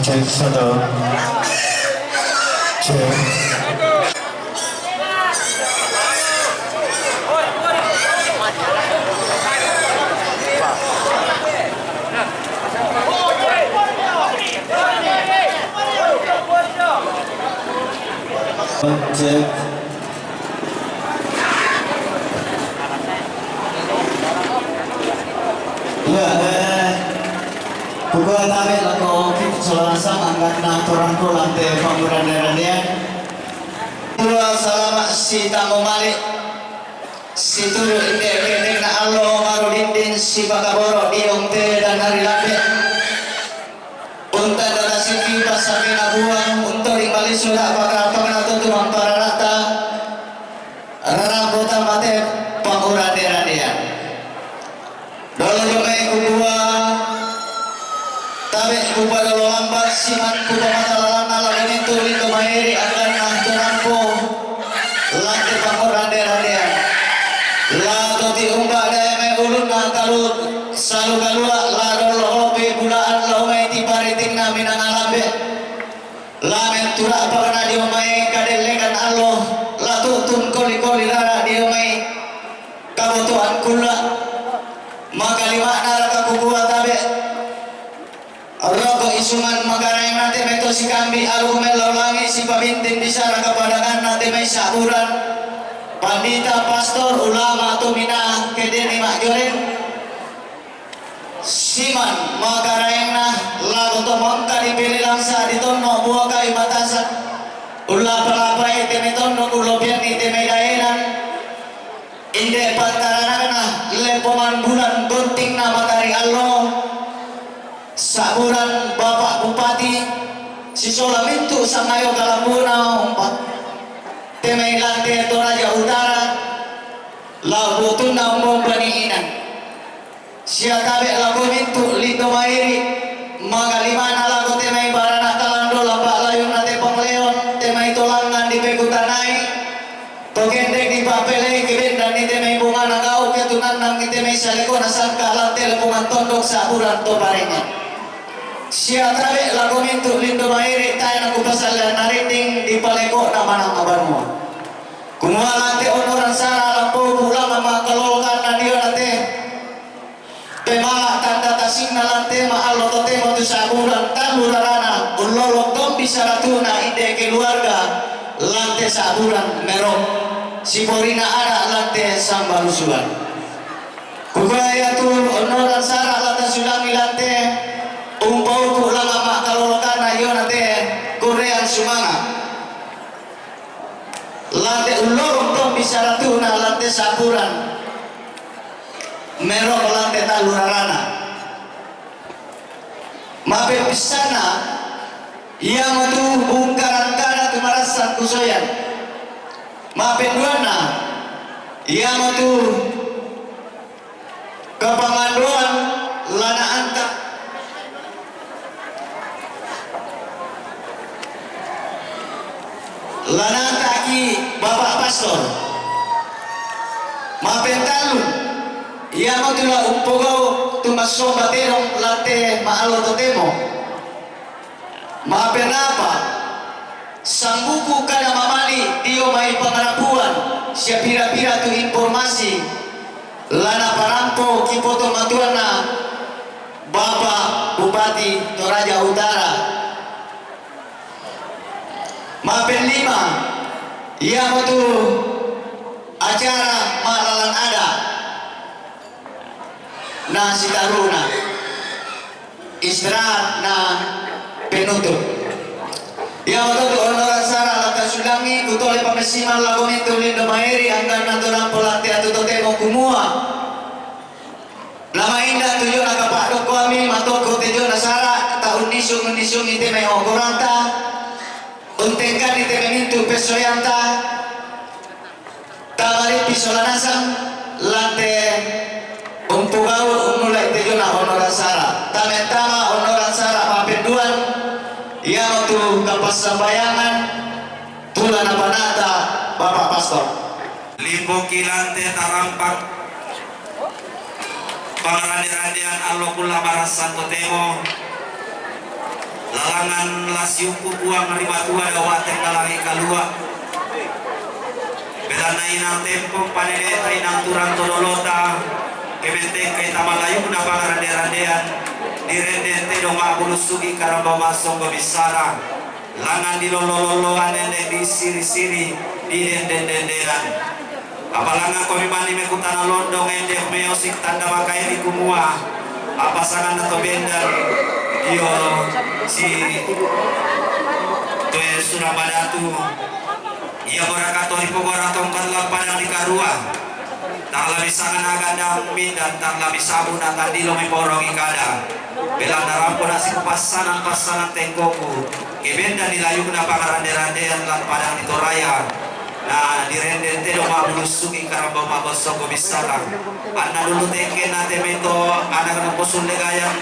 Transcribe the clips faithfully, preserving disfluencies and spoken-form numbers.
Cek satu. Cek. Cek. Ya, eh, kukua tabe' lako kita selasa angkatna torangku lante pangurande-randean. Kukua salama' sitamo male', situru' inde' ke'nengna allo marudinding sipakaboro' diong te dan hari lambe'. Unta dara siki pasakena buang, untori malisu da'pa karapakna to tumamparara'ta, rarambota mate pangurande-randean. Dolo jomai kukua, tabe' kupadolo lamba' siman kupamata lalanna lako mintu' lindo mairi' angganna turampo lante pangurande-randean. La toti umba dae mai ulunna kalu salu kalua' la dollo lopi bula'an la umai tiparitingna minanga lambe'. La mentura' pakana dio mai kadellekan allo, la tu'tun koli-koli rara dio mai kabotoan kulla'. Makalima'na raka kukua tabe'. Roko isungan makaraeng na te mai to sikambi' aluk mellau langi' sipabinting bisara kapadanganna te mai sa'buran, pandita, pastor, ulama, tominaa kedeni ma'joreng. Siman makaraengna lako to mangka dipili langsa ditonno' bua kayu matasak, ullapa-lapai te mai tonno' ullopianni te mai daenan. Inde' pantaranakna leppongan bulan bontingna matari allo, sa'buran Bapa' Bupati sisola mintu' sangayo kalambuna umpa te mai lante Toraja Utara, lao butunna umba-umbani inang. Sia tabe' lako mintu' lindo mairi', makalimana lako te mai barana kalando lamba' layunna te pangleon, te mai tolangngan dipekutanai, to kendek dipa'pelei kebendanni te mai bongana gau' ketunannangi te mai salekona sangka' lante lepongan tondok sa'buran to parengnge. Sia tabe' lako mintu' lindo mairi' tae' nakupasallean narinding dipaleko'na manang abanua. Kumua lante onnoran sara' lampou pu'langa ma'kalolokanna dio nate. Pemala' tanda tasinna lante ma'allo totemo tu sa'buran tallu rarana ullolong tombi saratu'na inde keluarga lante sa'buran mero', siporina ana' lante sambalusuan. Kukua iatu onnoran sara' la tasulangi lante umpauku langa ma'kalolokanna iona te korean sumanga'. Lante ullolong tombi saratu'na lante sa'buran mero' lante tallu rarana. Ma'peppissanna, iamotu bungkaran kana tu marassan kusoyan. Ma'penduanna, iamotu kapangandoan lana anta'. Lanataki Bapa' Pastor. Ma'pentallu, iamotu la umpogau' tu massomba tedong lante ma'allo totemo. Ma'penapa, sambuku kada mamali dio mai pangarapuan sia pira-pira tu informasi lanaparampo kipotomatuanna Bapa' Bupati Toraja Utara. Ma'pellima, iamotu acara ma'lalan ada' na sitaruna istirahat na penutup. Iamotu tu onnoran sara' la tasulangi kutole pamessiman lako mintu' lindo mairi' angganna tu nampo lante atu totemo kumua. Nama'inda tu jona kapa'dokkoami matokko te jona sara' ta unnisung-unnisungi te mai okoranta, untengkani te mai mintu' pessoyanta, tamarippi sola nasang lante umpogau' ummulai te jona onnoran sara'. Tamentama onnoran sara' ma'penduan, iamotu kapassambayangan tu lanapanata Bapa' Pastor. Limboki lante tarampak pangarande-randean allo kulla marassan totemo. Lalangan la siumpu Puang ri matua dao wateng na langi kalua. Belanna inang tempo paneneta, inang turang to dolota, kementeng kai tama layukna pangarande-randean, direnden tedong ma'bulu sugi karambau massonggo bissara, langan dilollo-lolloan ende disiri-siri didenden-dendenan. Apa langan komi mani mekutana londong ende meosik tanda makairi kumua, apa sanganna to bendan io si toe sura madatu. Ia borakato ripogora tongkan lampadang di karua. Tang la misangan agandang mindan, tang la misabu na tandilo miporongi kada. Belanna rampo na sikupassanan-passanan tengkoku, kebendan di layukna pangarande-randean lampadang di Toraya. Na direnden tedong ma'bulu sugi karambau ma'bossonggo bissara. Anna dulu tengke na temento anak na posulle gayang,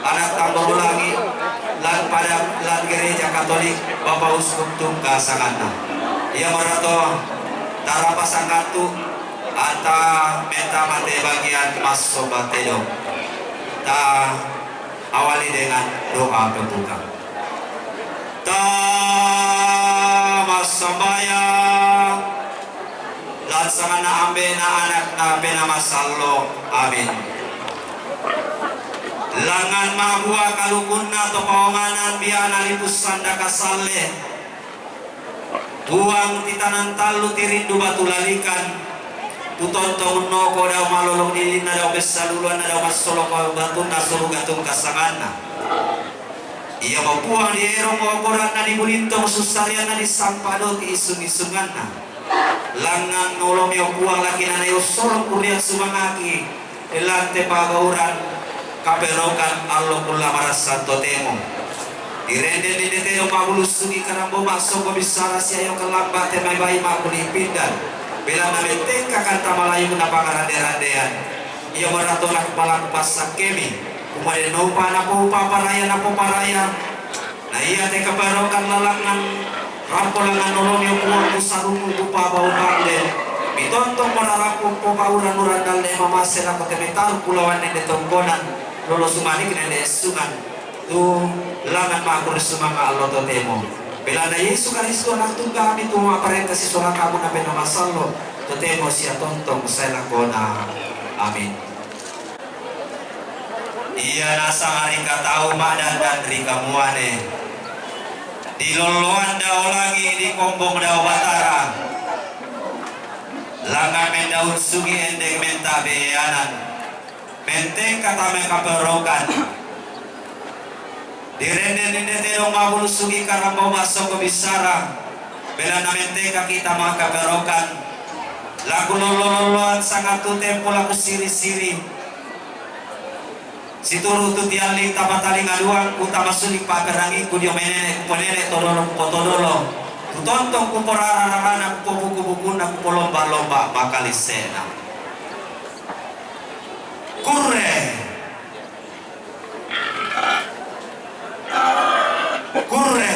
anak tamboro langi, lan pada lan gereja Katolik, Bapa Uskup Tungka sanganna. Ia marato tarapa sangantu anta menta mate bagian massomba tedong. Ta awali dengan doa pembuka. Ta massambayang. Lan sanganna Ambe'na, Anakna, Penaa Masallo. Amin. Langan ma'bua kalukunna to paonganan biana lipus sanda kasalle. Puang titanan tallu tirindu batu lalikan. Tutontong unnoko dao malolong lilinna dao bessaluluanna dao massoloko batunna suruga tungka sanganna. Ia mo Puang dierong okoranna dibulintong sussarianna disampa doti isung-isunganna. Langngan nolomi o Puang lakinana iossorong kuriang sumangaki, lante pagauran kaperokan allo kulla marassan totemo. Direnden dende tedong ma'bulu sugi karambau massonggo bissara siayo kelamba te mai bai ma'kuli pindan. Belanna mettengka kanta malayukna pangarande-randean. Ia maratona kepalaku passakkemi. Kumade nopa napoupa paraya napoparaya. Na ia te kaparokan lalangan rampo langan nolomi o Puang kusarungu kupa bau pande. Mitontong mararapu popauran uran dalle mamase lako te metaru kulawan nende tongkonan. Lolo sumanik nende essungan. Tu langan ma'kurre sumanga allo totemo. Belanna Yesu Karisto natungga ami tu ma'parenta sisola kamu na Penaa Masallo. Totemo sia tontong sae lakona. Amin. Ia nasang rikatau ma'dandan ri kamuane. Dilolloan dao langi, dikombong dao Batara. Langan mendaun sugi endeng menta beanan. Menteng kata mekaperokan. Direnden nende tedong ma'bulu sugi karambau massonggo bissara. Belanna mentengka kita makaperokan. Laku lollo-lolloan sangattu tempo laku siri-siri. Situru tu tialling tapatalinga duang, kutama suli paperangingku dio menene, kuponene todolo, kupotodolo. Kutontong kuporara rarana, kupobuku-bukunna, kupolomba-lomba makalissena. Kurre. Kurre.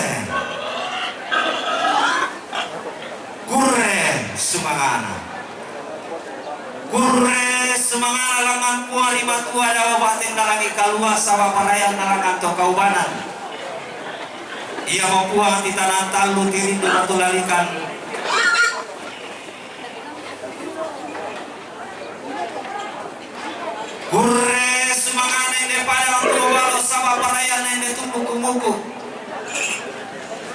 Kurre sumangana. Kurre sumangana langan Puang ri matua dao bateng nalangi kalua saba parayan nalangan to kaubanan. Ia mo Puang titanan tallu tirindu batu lalikan. Kurre sumangana inde padang tuo balo saba parayanna inde tumbu kumuku.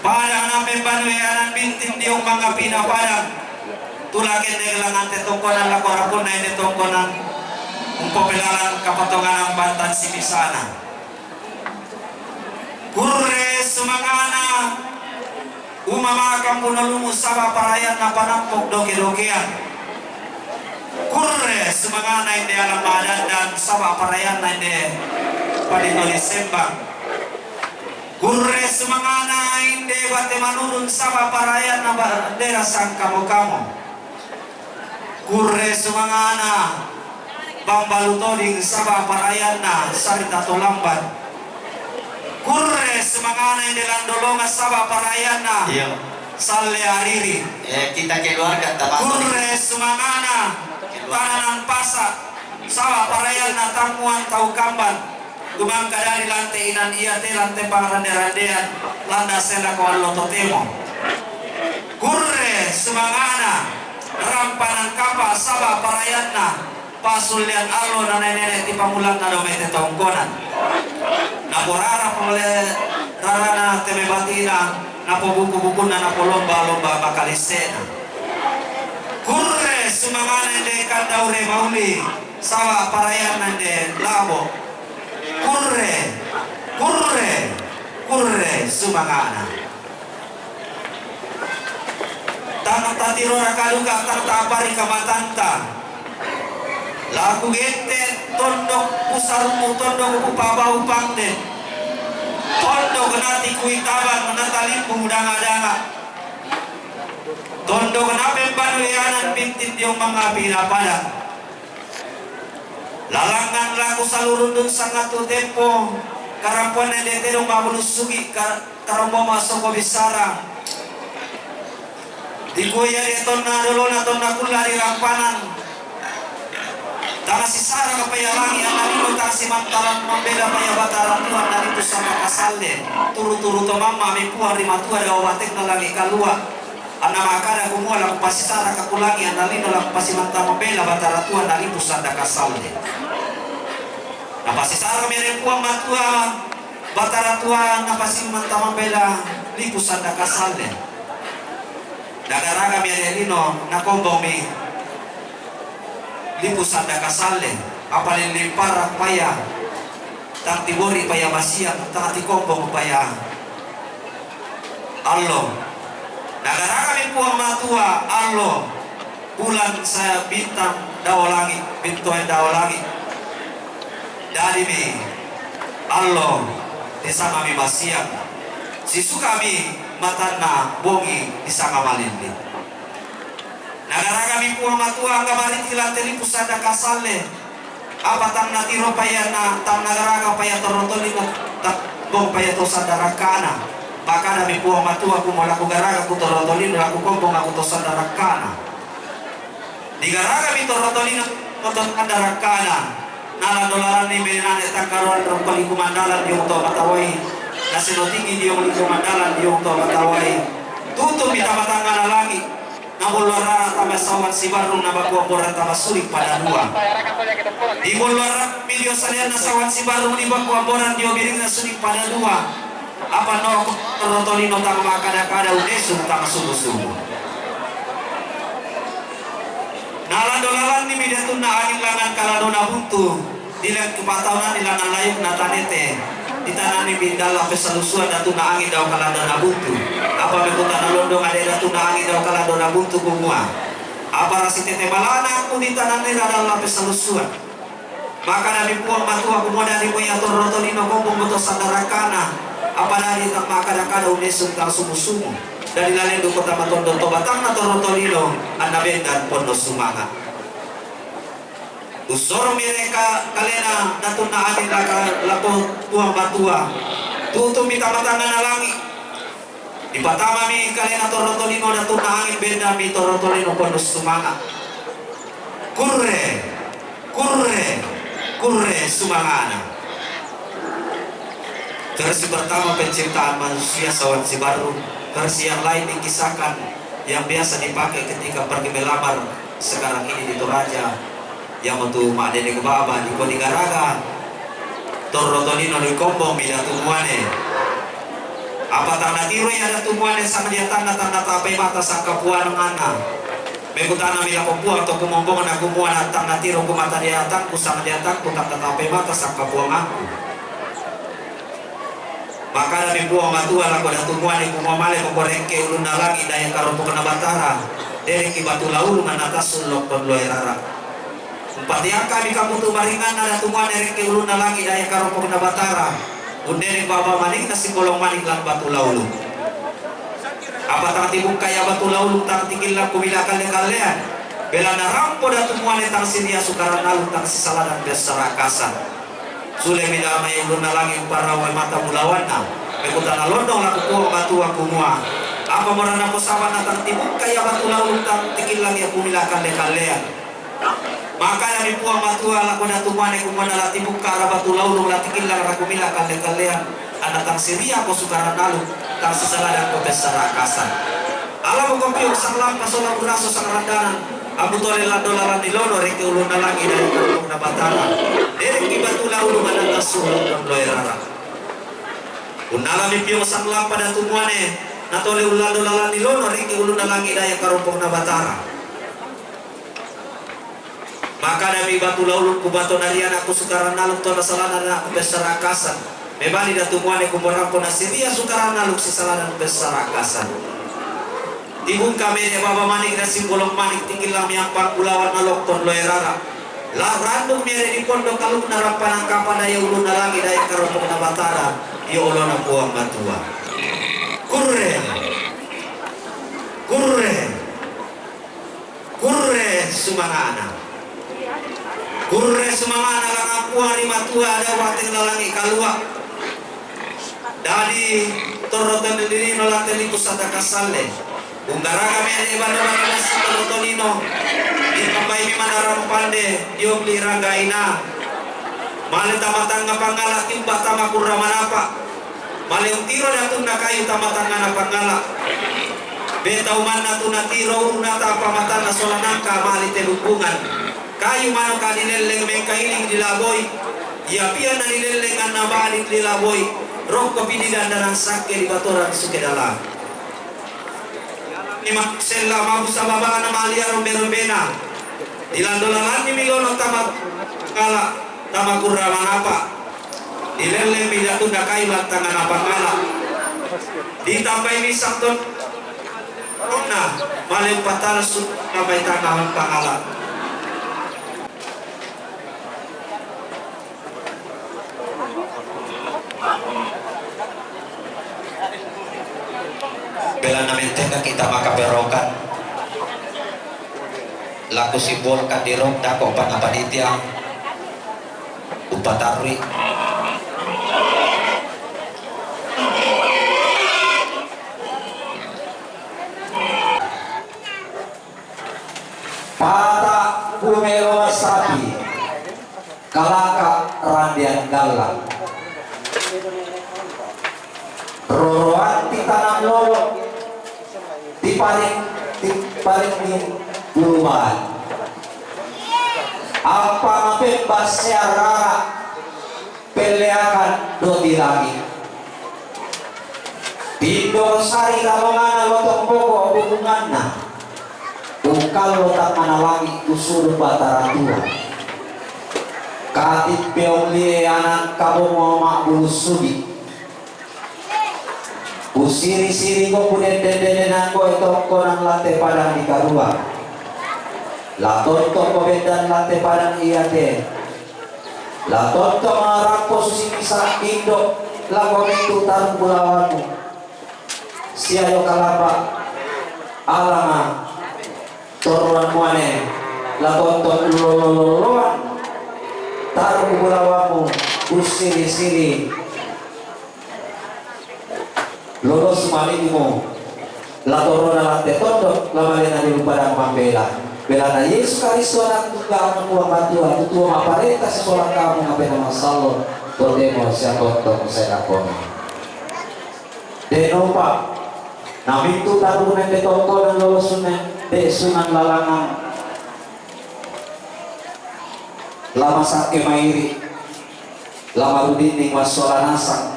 Padang nape banue anan bintin diong mangapina padang. Tulak inde gelangante tongkonan lako rapunna inde tongkonan. Umpo pelalan kapatonganan bantan sipisana. Kurre sumangana, umamakampu nalumu saba parayanna panampok doke-dokean. Kurre sumangana inde alang madandan saba parayanna inde padinoli sembang. Kurre sumangana inde bate manurun saba parayanna bandera sangkamo-kamo. Kurre sumangana bambalu toding saba parayanna sarita tolamban. Kurre sumangana inde landolongan saba parayanna. Iya. Salle ariri. Eh, kita keluarga termasuk. Kurre sumangana tananan pasa saba parayanna tammuan tau kamban. Tumangka dari lante inan iate, lante pangrande-randean, landa sela ko allo totemo. Kurre sumanga'na, rampanan kapa saba' parayanna, pasullean allo na nene'-nene' ti pamulanna dao mai te tongkonan. Naporara pole rarana te mai batina, napobuku-bukunna, napolomba-lomba makalisse'na. Kurre sumanga'na inde kanda ure mauli, saba' parayanna inde labo. Kurre, kurre, kurre sumanga'na. Tang tatiroraka duka, tang ta'aparika matanta. La kugette' tondok kusarummu, tondok kupabau pande, tondok nati kuitabang, natalimbung danga-danga, tondok napembanui anan bintin diong mangapi napada. Lalangngan la kusalurundung sangatu tempo, karampoanna inde tedong mabulu sugi ka-, karombo masoko bisara. Dikua ia de tonna dolona tonna kulla ri rampanan. Tang sisara ka paia langi' anna lino, tang simantaran mambela paia Batara Tuhan na lipu sanda kasalle. Turu-turu to mamma mi Puang ri matua dao batekna langi' kalua'. Anna ma'kada kumua, la kupasisaraka kulangi' anna lino, la kupasimanta mambela Batara Tuhan na lipu sanda kasalle. Napasisarami ri Puang Matua Batara Tuhan, napasimanta mambela lipu sanda kasalle. Nagaragami ade lino, nakombongmi lipu sanda kasalle, apa lillimpara paia, tang tibori paia masiang, tang tikombong paia allo. Nagaragami Puang Matua allo, bulan, saya, bintang dao langi', bintoen dao langi'. Dadimi allo, disangami masiang, sisukami matanna bongi, disanga malilli. Nagaragami Puang Matua angga mariki lante lipu sanda kasalle, apa tang natiro paia na, tang nagaraga paia torro tolino, tang bong paia to sanda rakkana. Ma'kadami Puang Matua kumua, la kugaragako torro tolino, la kukombongako to sanda rakkana. Digaragami torro tolino to sanda rakkana. Nalando lalanni mi nane' tangkaroan rongko lingkungan dalan diong to matawai, naseno tinggi diong lingkungan dalan diong to matawai. Tutu'mi tama tangngana langi', namollo arrara tama sauan sibarrung, nabakku amboran tama suling pada dua. Dimollo arrarami dio saleanna sauan sibarrung, dibakku amboran dio biringna suling pada dua. Apa noko torro tolino tang ma'kada-kada, unnesung tang sumu-sumu. Nalando lalanni mi datunna angin langngan kalandona buntu, dilan kipataunanni langngan layukna tanete, ditananni mi dalla pessalusuan datunna angin dao kalandona buntu. Apa mekutana londong ade datunna angin dao kalandona buntu kumua, apa rasitete malana ku ditananni ra dalla pessalusuan. Ma'kadami Puang Matua kumua, dadi moi atorro tolino kombongmo to sanda rakkana, apa dadi tang ma'kada-kada, unnesung tang sumu-sumu. Dadi la lendu'ko tama tondok to batangna torro tolino, anna bendan ponno sumanga'. Ussoromi ere ka-, kalena datunna angin laka, lako Puang Matua, tutu'mi tama tangngana langi'. Dipatamami kalena torro tolino datunna angin, bendami torro tolino ponno sumanga'. Kurre, kurre, kurre sumanga'na. Versi pertama penciptaan manusia, sauan sibarrung. Versi yang lain dikisahkan, yang biasa dipakai ketika pergi melamar sekarang ini di Toraja, iamotu ma'dendeng baba, dikua digaraga torro tolino, dikombongmi datu muane. Apa tang natiroi ia datu muane sangdiatanna, tang nata'pai mata sangkapuanganna. Mekutanami lako Puang to kumombongna kumua, na tang natiroi ku mata diatangku sangdiatangku, tang nata'pai mata sangkapuangangku. Ma'kadami Puang Matua lako datu muane kumua, male mako rekke ulunna langi' daya karompokna Batara, de rekki batu laulung natassu' lokkon loe rara. Umpatiangkami kamu tu maringanna datu muane rekke ulunna langi' daya karompokna Batara, undereng baba maningna simbolong maning lan batu laulung. Apa tang tibukka ia batu laulung, tang tikillang kumila kalle-kallean, belanna rampo datu muane tang siriasu karannalu, tang sisaladan pessara'kasan. Sulemi damai ulunna langi' umparawai mata bulawanna, mekutana londong lako Puang Matua kumua, apa morana posabanna tang tibukka ia batu laulung, tang tikillang ia kumila kalle-kallean. Makana mi Puang Matua lako datu muane, kumua na la tibungka' ra batu laulung, la tikillang ra kumila kalle-kallean, anna tang siriako sukaran aluk, tang sisaladanko pessara akasan. Alamoko piong sanglampa sola burraso sangrandanan, ammu tole lando lalan ni lono reke ulunna langi' daya karompokna Batara, derekki batu laulung anna tang sulo tondoi rara. Unnalami piong sanglampa datu muane, natole ullando lalan ni lono reke ulunna langi' daya karompokna Batara. Makana mi batu laulung, kubato nari anakku sukaran aluk tona salana anakku pessara akasan. Mebali datu muane, kumua rampo nasidia sukaran aluk sisaladan pessara akasan. Tibungka' mede baba manik na simbolong manik, tikillang mi ampang bulawan na lokton loe rara. La randung mede di pondok alukna rampanan kapa daya ulunna langi' daya karompokna Batara dio olona Puang Matua. Kurre. Kurre. Kurre sumanga'na. Kurre sumanga'na langngan Puang ri Matua, dao bateng lalangi kalua'. Dadi torro tondinino lante lipu sanda kasalle. Unggaraga mede bano-bano bassi torro tondino. Ditambaimi manarang pande, diombi ranggaina. Male tama tangnga pangngala', tiumba tama kurra manapa'. Male untiro datunna kayu tama tangngana pangngala'. Be tau manna tu natiro urunata apa matanna sola nangka mali te bumbungan. Kayu manoka dilelleng mengkailing dilaboi. Ia pianna dilelleng anna bali dilaboi. Rokkopi didandanang sakke dibatorang suke dalang. Ima sella mabusa babana malia rombe-rombena. Dilando lalanni mi lono tama kala tama kurra manapa. Dilelleng mi datunna kayu lantangana pangala. Ditambai mi sakton na male umpatalsu napai tangahan pangala. Belanna mentengka kita maka berokan. Laku simbol kaddirong dako panapa ditia upatarui. Pata kumelo sapi, kalaka randian gallang. Roroan ti tanang lolo, ti paring, ti paring ni buluban. Apa mapemba searara, pelleakan doti langi'. Tindo sari lalongana lotong boko hubunganna. Ungkallo tangngana langi' usuru Batara Tua. Katippe ollie anak kabongo ma'bulu sugi. Usiri-siriko kudende-dendenangko e tokko nan lante padang dikarua. La tontokko beddan lante padang iate. La tonto marampo susi misa indo lako mintu tarung bulawanmu. Siayo kalamba alama torroan muane la tonto lolo-loloan tarung bulawanmu ussiri-siri. Lolo sumalimu la torrona lante tondok, la malena di rupadang mambela. Belana Yesu Karisto Anak tunggal Puang Matua, tutua maparenta sisola kamu napena masallo, totemo sia tondok sedakona. Denopa namintu tarune de tongkonan lolo sune de sunan lalangan. La masakke mairi, la marudinning massola nasang,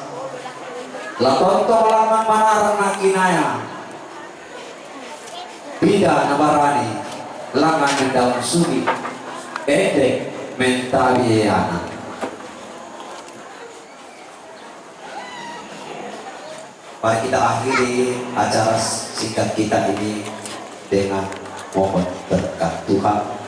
la tontong langngan manarang nakinaya. Pida nabarani langngan mendaun suli, endek mentabi eana. Mari kita akhiri acara singkat kita ini dengan mohon berkat Tuhan.